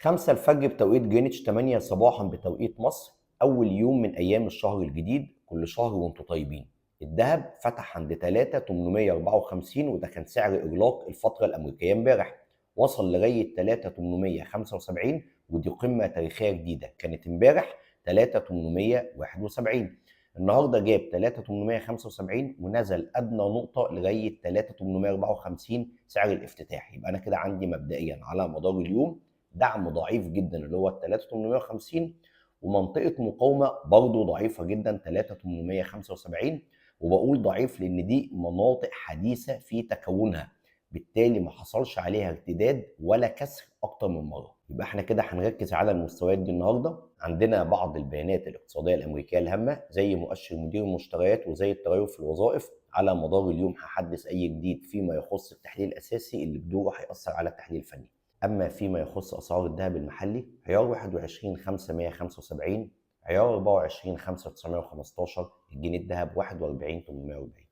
5 الفجر بتوقيت جرينتش، 8 صباحا بتوقيت مصر، أول يوم من أيام الشهر الجديد. كل شهر وانتم طيبين. الذهب فتح عند 3854، وده كان سعر إغلاق الفترة الأمريكية امبارح. وصل لغاية 3875، ودي قمة تاريخية جديدة، كانت امبارح 3871. النهارده جاب 3875 ونزل ادنى نقطة لغاية 3854 سعر الافتتاح. يبقى انا كده عندي مبدئيا على مدار اليوم دعم ضعيف جدا اللي هو 3850، ومنطقة مقاومة برضو ضعيفة جدا 3875. وبقول ضعيف لان دي مناطق حديثه في تكونها، بالتالي ما حصلش عليها ارتداد ولا كسر اكتر من مرة. يبقى احنا كده هنركز على المستويات دي النهارده. عندنا بعض البيانات الاقتصادية الامريكية الهامة زي مؤشر مدير المشتريات وزي التغير في الوظائف. على مدار اليوم هحدث اي جديد فيما يخص التحليل الاساسي اللي بدوره هيأثر على التحليل الفني. اما فيما يخص اسعار الذهب المحلي، عيار 21 575، عيار 24 5915، الجنيه الذهب 41 840.